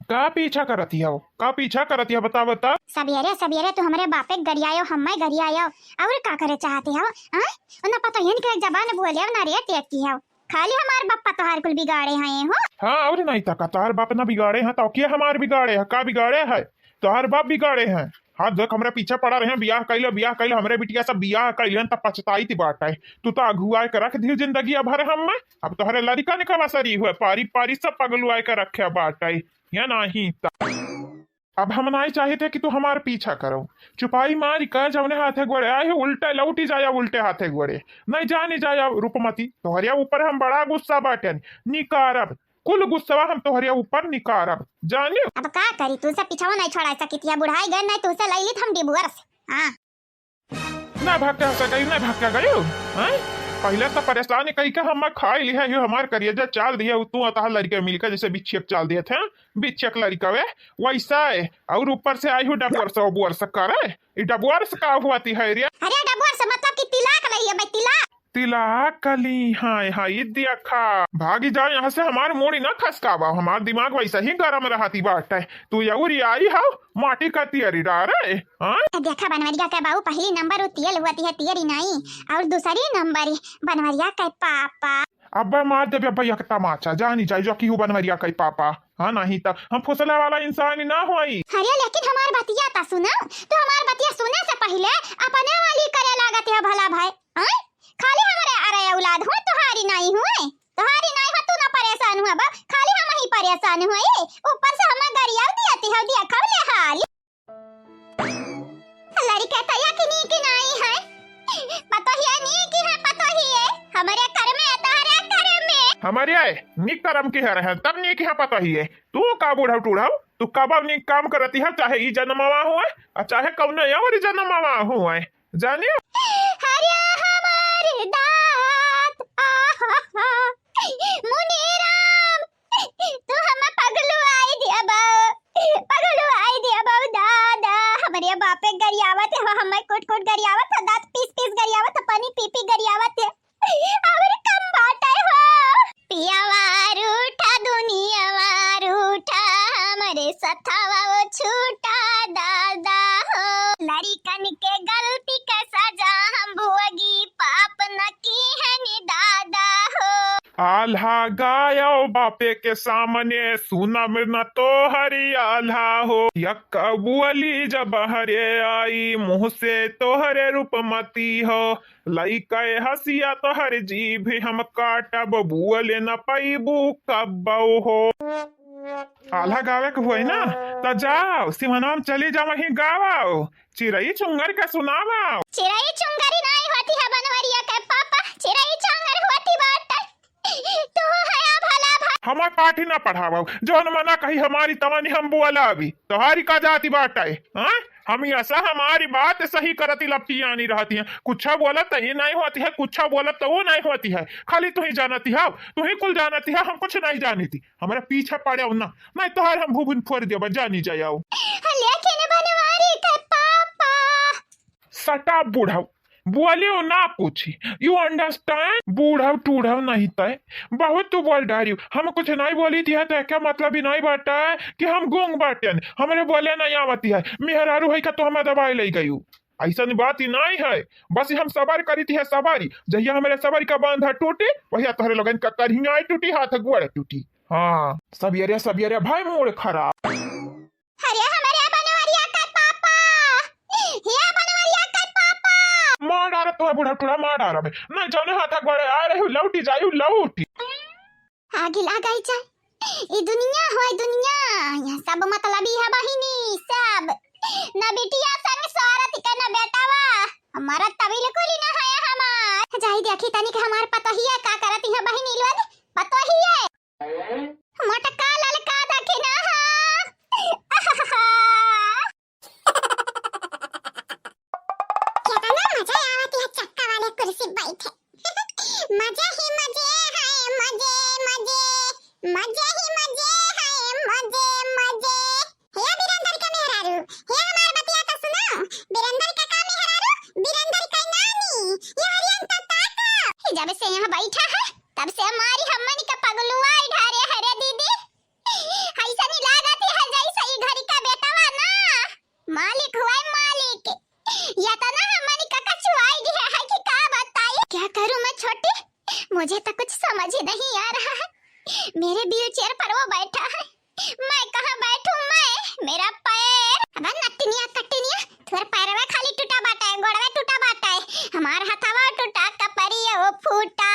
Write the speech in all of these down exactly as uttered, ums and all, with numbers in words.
का पीछा करती हो? का पीछा करती हो? बता, बता। सबेरे सबेरे तू हमरे बापे के गरियायो, हम्मे गरियायो, और का करे चाहती हो? हाँ? उन्हें पता ही नहीं कि जबान बोले ना रे टेक की हो। खाली हमार बापा तोहार कुल बिगाड़े हैं हो। हाँ, और नहीं तो का, तोहार बाप ना बिगाड़े हैं तो के हमार बिगाड़े है? का बिगाड़े है? तोहार बाप बिगाड़े हैं। हाँ, देख, हमरा पीछे पड़ा रहे, बियाह कैले, बियाह कैले, हमरे बिटिया सब बियाह कैले, त पछताइत बाटे। तू तो अगुआए के रख दियो जिंदगी भर हम्मे। अब तोहरे लड़का ने कमा सरी हुए, पारी पारी सब पगलुआए के रखे बाटे। या नहीं त अब हम नहीं चाहित कि तू हमार पीछा करो। चुपाई मारी का जौने हाथे गोड़े आए हो, उल्टे लौटी जाया, उल्टे हाथे गोड़े। नहीं जानी जाया रूपमती, तोहरे ऊपर हम बड़ा गुस्सा बाटेन। निकारब, कुल गुस्सा हम तोहरे ऊपर निकारब, जानियो। अब का करी, तू से पीछवा नहीं छोड़ा सकित है, बुढ़ाई गए नहीं, तू से लई ली हम divorce। हाँ। ना भाग के हंसा गई, ना भाग के गई। हैं? पहले तो परेशान कई के हम खाई लिया, यो हमार करिया चाल दिया, तू अतः लड़के मिलकर जैसे बिच्छियक चाल दिए थे, बिच्छियक लड़का वे, वैसा है। और ऊपर से आई हूँ divorce, divorce करे। ये divorce का हुआ ती है रे? अरे divorce मतलब कि तिलाक लई है भाई, तिलाक। तिलाक कली, हाय हाय, ई देखा, भागी जाओ यहाँ से, हमार मूड़ी ना खसकावा, हमार दिमाग वैसे ही गरम रहती बाटे। तू यौरी आई हो, माटी का तियरी डारे, हाँ? देखा बनवरिया के बाऊ, पहली नंबर उ तियल हुआ ती है, तियरी नहीं, और दूसरी नंबर बनवरिया के पापा। अब्बा मार देबे अब्बा एक तमाचा, जानी जाई जो कि हूँ बनवरिया के पापा, हाँ, नहीं तो हम फुसले वाला इंसान ही ना होई। अरे लेकिन हमार बतिया ता सुनो, तो हमार बतिया सुने से पहले अपने वाली करे लागत है भला भाई, हाँ? खाली हमरे अरे औलाद हो, तोहारी नाई हुए, तोहारी नाई हो, तू ना परेशान हुआ बा, खाली हम ही परेशान हुए। ऊपर से हमें गरियाव दिया ती हो, दिया खब ले हाल। लड़के तो या कि नीक नाई है, पतोहिए नीक है, पतोहिए हमरे कर में, तोहरे कर में। हमरे आए नीक करम की है रहे, तब नीक है पतोहिए। तू का बूढ़ा टूढ़ा, तू कब नीक काम करती है, चाहे ई जन्मवा हुए और चाहे कौनो और जन्मवा हुए। जानियो? अरे हमारे दांत, आहा, मुनीराम, तू हम पगलू आई दिया बा, पगलू आई दिया बा दादा, हमरे बापे गरियावत है, हमें कुट कुट गरियावत है, दांत पीस पीस गरियावत है, पानी पी पी गरियावत है। और कम बाटे हो। पियावा रूठा, दुनियावा रूठा, हमरे सथावा वो छूटा दादा हो। लड़िकन के गलती के सजा हम भोगी, पाप न की है नि दादा हो। आल्हा गायो बापे के सामने, सुनब न तोहरी आल्हा हो। यक्का बुअली जब हरे आई, मुँह से तोहरे रूपमती हो। लइके हसिया तोहर जीभ हम काटब, बुअले न पइबू कब्बो हो। आल्हा गावे के होई ना, त जाओ, सिमनवा में चली जाओ, वहीं गावाओ, चिरई चुंगर के सुनावाओ। चिरई चुंगरी नाई होती है बनवरिया के पापा, चिरई चुंगर होती बाटे। तू हया भला भा- हमार पाठी ना पढ़ावा, जौन मना कही हमारी तमनी हम बोला अभी। तोहारी का जाति बाटे, हाँ? हम ऐसा हमारी बात सही करती लपटियानी रहती है। कुछ बोलत तो ये नहीं होती है, कुछ बोलत तो वो नहीं होती है। खाली तू ही जानती है, तू ही कुल जानती है, हम कुछ नहीं जानी थी। हमारे पीछे पड़े हो ना, नहीं तोहार हम भूबुन फोड़ देबा, जानी जाओ। लेकिन बनवारी के पापा। Shut up बुढ़ऊ, बोलियो ना कुछ। You understand? बूढ़ऊ टूढ़ऊ नहीं तय, बहुत तू बोल डारियो। हम कुछ नहीं बोली थी है तो क्या मतलब ही नहीं बाटा है कि हम गूंग बाटेन, हमरे बोले नहीं आवती है। मेहरारू है का तो हमें दबाई ले गयू, ऐसा बात ही नहीं है। बस हम सबर करी थी है, सबर। जहिया हमरे सबर का बांधा टूटी, वहिया तोहरे लोगन का करिया टूटी, हाथ गोड़ टूटी। हाँ, सबियरे सबियरे भाई मूड खराब। अरे हमरे बनवरिया के पापा, हे बनवरिया के पापा। मार डारब तोहे बुढ़ऊ टूढ़ा, मार डारब। नहीं जौने हाथा गोड़े आ रही लौटी जायू लौटी। आगी लगाई जाए। ई दुनिया होय दुनिया, यहाँ सब मतलबी है बहिनी, सब। न बिटिया संग स्वारथ के न बेटावा। हमारा तबिल कुली न है हमार। जाई देखी तनिक हमार पतोहिया का करत है बहिनी लोग, पतोहिया। मोटका ललका दखिना हा। केतना मजा आवत है चक्का वाले कुर्सी बैठे। मजे ही मजे है, मजे, मजे, मजे ही मजे है, मजे, मजे। हे बिरंदर के मेहरारू, हे हमार बतिया तो सुनो। बिरंदर के का मेहरारू? बिरंदर के नानी, ये हरियन तो ताको। ये जब से यहाँ बैठा है, तब से हमारी हमनी के पगलुआई ढारे है रे मुझे तो कुछ समझ ही नहीं आ रहा है। मेरे व्हील चेयर पर वो बैठा है, मैं कहाँ बैठूं मैं? मेरा पैर। अब नटनिया कटनिया, तोर पैरवा खाली टूटा बाटे, गोड़वा टूटा बाटे, हमार हथवा टूटा, कपड़िया वो फूटा।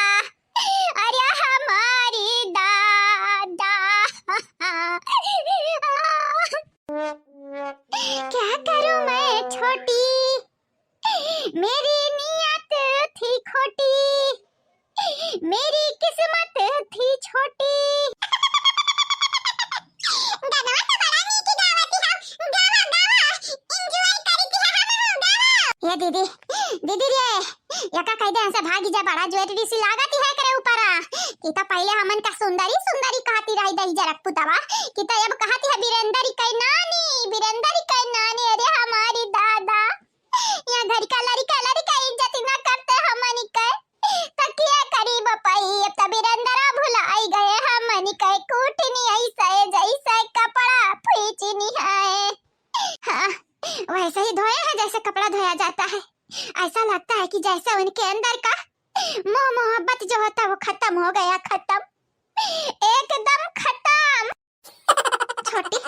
अरे हमारी दादा। क्या करूं मैं छोटी, मेरी नीयत थी खोटी, मेरी किस्मत थी छोटी। गनवा तो बड़ा नीक गावत हो, गावा, गावा, enjoy करी थी हम, गावा। ये दीदी, दीदी रे, यका कह दे हमसे भागी जा, बड़ा ज्वेलरी सी लागत है करे ऊपरा। कि तो पहले हमन का सुंदरी सुंदरी कहती रही दही जरक पुतवा, कि तो अब कहती है बिरेंदरी कह नानी, बिरेंदरी कह नानी। अरे हमारी दादा, या घर का लड़का लड़का इज्जत ना करते हमन के, तो क्या करी बपई, अब तो बिरेंदरा भुलाई गए हमन के, कूटनी ऐसे जैसे कपड़ा फीचनी है। हाँ, वैसे ही धोए हैं जैसे कपड़ा धोया जाता है। ऐसा लगता है कि जैसे उनके अंदर का मोह मोहब्बत जो होता है वो खत्म हो गया, खत्म, एकदम खत्म। छोटी,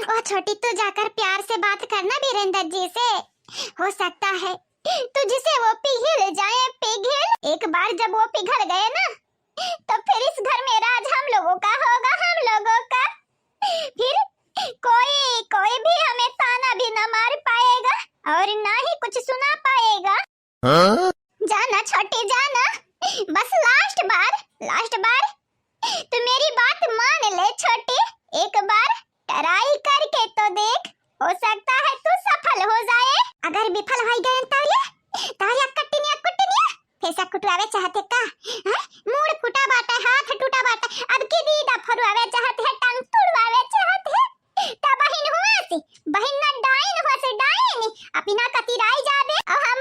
ओ छोटी, तू जाकर प्यार से बात करना वीरेंद्र जी से, हो सकता है तुझसे वो पिघल जाए, पिघल। एक बार जब वो पिघल गए ना, तो फिर इस घर में राज हम लोगों का होगा, हम लोगों का। फिर कोई, कोई भी हमें ताना भी ना मार पाएगा और ना ही कुछ सुना पाएगा। हाँ? जाना छोटी, जाना, बस last बार, last बार तू मेरी बात मान ले छोटी, एक बार try करके तो देख, हो सकता है तू सफल हो जाए। अगर विफल हो गए तो ये, तो ये कटनिया कुटनिया, फैसा कुटवावे चाहते का? हैं? मूड़ फूटा बाटे, हाथ टूटा बाटे, अब की दीदा फरुआवे चाहते हैं, टांग तुड़वावे चाहते हैं। त बहिन हुआ से, बहिन ना डाइन हुआ से, डाइन, अपना कतिराई जाबे, और हम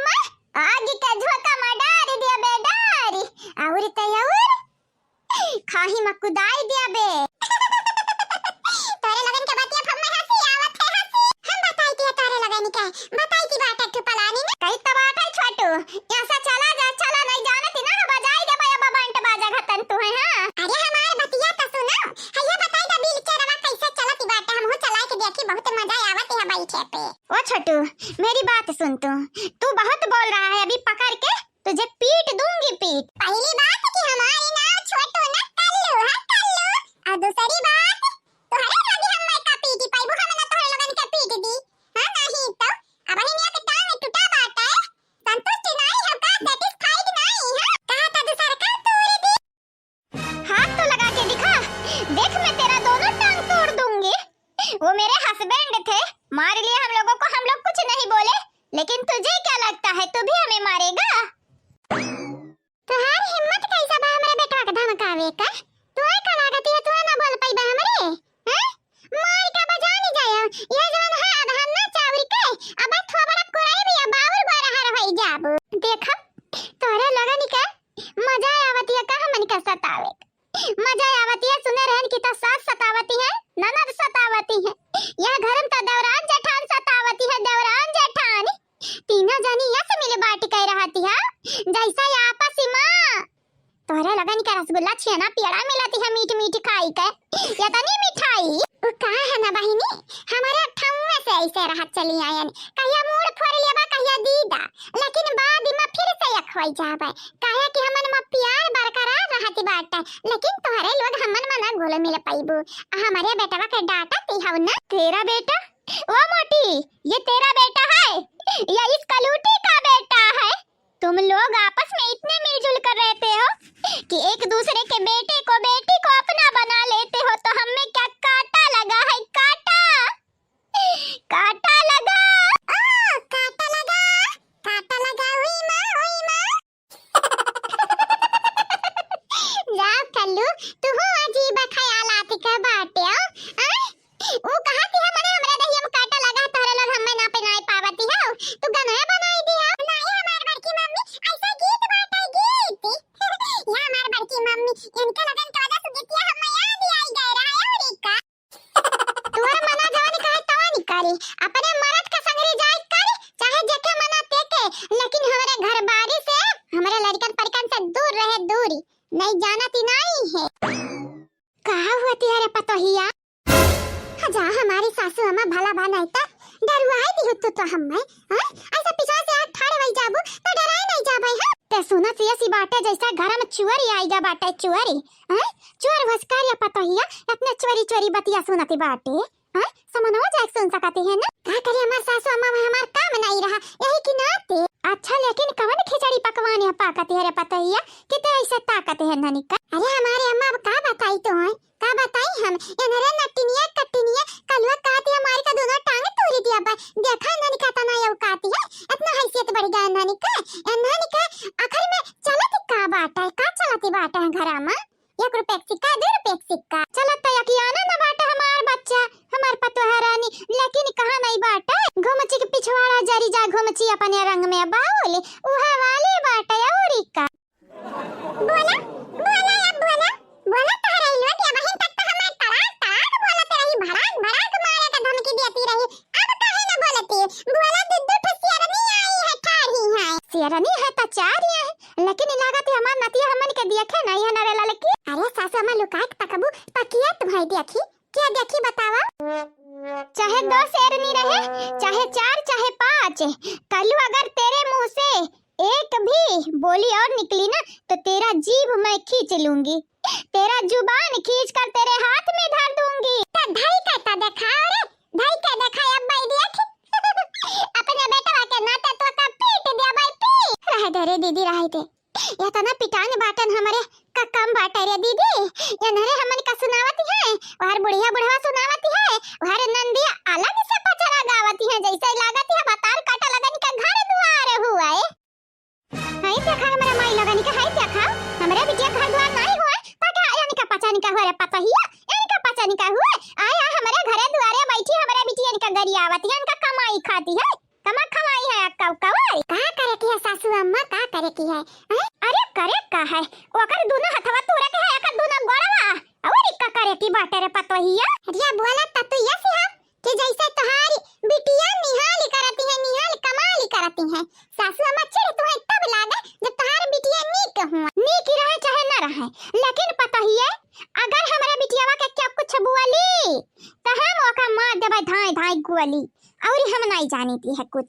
आग के झोंका में डार दिया बे, डारी, और ते और खाही में कुदाई दिया बे। तोरे लगन के बतिया हम में हंसी आवत है, हंसी। हम बताई दिया तोरे लगन के, बताई की बात है तू पलानी ने। कई तो बात है छोटू, यहाँ से चला जा, चला, नहीं जानत ना, बजाई दे भैया बाबा अंट बाजा घतन तू है, हाँ। अरे हमारे बतिया तो सुनो, हैया बताई दा बिल के रवा कैसे चलत बाटे, हमहू चला के देखी, बहुत मजा आवत है बैठे पे। ओ छोटू, मेरी बात सुन तू, तू बहुत बोल रहा है, अभी पकड़ के तुझे पीट दूंगी पीट। पहली बात कि हमारी नाव छोटू ना कल्लू है, कल्लू। और दूसरी बात, तोहरे लगे हम मैं का पीटी पाइबू, हम ना तोहरे लगन के पीट दी। हाँ, नहीं तो। अब ही निया के टांग टूटा बाटे। संतुष्ट नहीं हो का, satisfied नहीं हो? कहा था दूसर का तोड़ दी। हाथ तो लगा के दिखा, देख मैं तेरा दोनों टांग तोड़ दूंगी। वो मेरे husband थे, मार लिए हम लोगों को, हम लोग कुछ नहीं बोले, लेकिन तुझे क्या लगता है, तू भी हमें मारेगा? तुहार हिम्मत कैसा बा हमरे बेटवा के धमकावे का? तू का लागत है, तू ना बोल पाइबा हमरे? हैं? मार का बजा नहीं जाया, यह जवन है अदहन ना चाउर के, अब थोबड़ा कोराई भी बाउर गोरहर होई जाबू। देखा, तोहरे लगन के मजा आवतिया का हमन का सतावे? मजा आवतिया, सुने रहन की तो सास सतावती है, ननद सतावती है, यह घर में तो देवरान जेठान सतावती है, देवरान जेठान। तीनों जनी यस मिल बाटी कह रहती है, जैसा ये आपस में। तोहरे लगन के रसगुल्ला छेना पेड़ा मिलती है मीठ मीठ खाई के, ये तनी मिठाई। वो का है ना बहिनी, हमारे ठम्मे से ऐसे रहत चली आयन, कहिया मूड़ फोड़ लेबा, कहिया दीदा, लेकिन बाद में फिर से एक होई जाबे, काहे कि हमन में प्यार बरकरार रहत बाटे, लेकिन तोहरे लोग हमन में ना घुल मिल पाइबू। आ हमरे बेटवा के डांटत ही हव ना। तेरा बेटा? ओ मोटी, ये तेरा बेटा है या इस कलूटी का बेटा है? तुम लोग आपस में इतने मिलजुल कर रहते हो कि एक दूसरे के बेटे को, बेटी को अपना बना लेते हो, तो हम में क्या कांटा लगा है, कांटा? कांटा लगा। ओ, कांटा लगा, कांटा लगा, उई माँ, उई माँ। जाओ कल्लू, तू हो अजीब ख्यालात के बाटे हो, आय? ऊ कहा कि हमरे, हमरे दहिया में कांटा लगा, तोहरे लोग हमें ना पहनाए पावती हो, तू गनवे बनाई दिया। नहीं हमार बड़की मम्मी, ऐसा गीत बाटे, गीत। या हमार बड़की मम्मी, इनके लगन के वजह से गीतिया हमें याद आई गए रहा है, और का? तोहर मना जवन कहे तवन करे, अपने मरद के संगरी जाए करे, चाहे जेके मना तेके, लेकिन हमरे घर बारी से, हमरे लड़कन परिकन से दूर रहे, दूरी। नहीं तिहरे पतोहिया। हाँ जा, हमारी सासू अम्मा भला भा नहीं त डरुआए दिहु तू तो हम्मे, हैं? ऐसा पीछा से आके ठाड़े वही जाबू तो डराए नहीं जाबे, हैं? ते सुनत यसी बाटे जैसा घर में चुअरी आइगा बाटे, चुअरी, हैं? चुअर भसकारिया पतोहिया अपने चोरी चोरी बतिया सुनती बाटे, हैं? समनवा जाए सुन सकती है ना? का करे हमार सासू अम्मा में हमार काम नहीं रहा, यही की नाते। अच्छा, लेकिन कवन खिचड़ी पकवान है पाकत है रे पतोहिया, कि ते ऐसे ताकत है ननिका? अरे हमारे अम्मा अब का बताई तो है, का बताई हम? एनरे नटिनिया कटिनिया कलुआ कहती हमारी का दोनों टांग तोड़ दिया बा। देखा ननिका तना यौ कहती है, इतना हैसियत बढ़ गया ननिका। ननिका आखिर में चलत का बाटा है, का चलती बाटा है घरा में? एक रुपया के सिक्का, दो रुपया के सिक्का। चलत तो यकियाना न बाटा हमार बच्चा, हमार पतोह रानी, लेकिन कहाँ नहीं बाटा। घुमची के पिछवाड़ा जरी जा, घुमची अपने रंग में बाउल, उहे वाली बाटा औरी का। बोला, बोला, अब बोला, बोला तहरा इलवा के बहिन तक तो हमार तड़ाक, तड़ाक बोलत रही, भड़ाक, भड़ाक मारे का धमकी देती रही। अब काहे न बोलती? बोला, दू, दू ठो शेरनी आई है, ठाढ़ी है। शेरनी है तो चार है, लेकिन ई लागत है हमार नतिया हमन के देखे नहीं है नरे ललकी। अरे सासू अम्मा लुकाए के तकबू, तकिया तुम्हारी देखी, क्या देखी बतावा? चाहे दो शेरनी रहे, चाहे चार, चाहे पाँच, कल अगर तेरे मुंह से एक भी बोली और निकली ना, तो तेरा जीभ मैं खींच लूंगी। तेरा जुबान खींच कर तेरे हाथ में धर दूंगी। तो धई के तो देखा रे, धई के देखा अब भाई देख। अपने बेटवा के नाते तो का पीट दिया भाई, पीट। रह दे रे दीदी, रह दे। इतना पिटान बाटन हमरे का कम बाटे रे दीदी। एनहरे हमन का सुनावत है, वहर बुढ़िया बुढ़वा सुनावत है, वहर नंदिया अलग से पचरा गावत है, जैसे लागत है बतार काटा लगन का घर दुआर हुआ है। हाय देखा हमरा माई लगन के, हाय देखा, हमरे बिटिया घर दुआर नहीं हुआ, ताकि यानी का पचा निका हो रे पतोहिया, यानी का पचा निका हुआ, आय, आय, हमरे घरे दुआरे बैठी, हमरे बिटिया निका गरियावत, यानी का कमाई खाती है, कमा खवाई है अक्का उक्का, ओए। का करे की है सासू अम्मा, का करे की है, हैं? अरे करे का है, ओकर दुनो हथवा तोड़े के है, एकर दुनो गोड़वा, और का करे की बाटे रे पतोहिया? अरे बोला त तू ये सिहा कि जैसे तोहारी बिटिया निहाल करती है, निहाल कमाल करती है। सासू अम्मा चिढ़ तुहैं तब लागे जब तोहार बिटिया नीक हुआ। नीक रहे चाहे न रहे, लेकिन पतोहिए, अगर हमरे बिटियावा के क्या कुछ बोली, त हम ओका मार देबै धाई धाई गोली। और हम नहीं जानी थी है कुछ।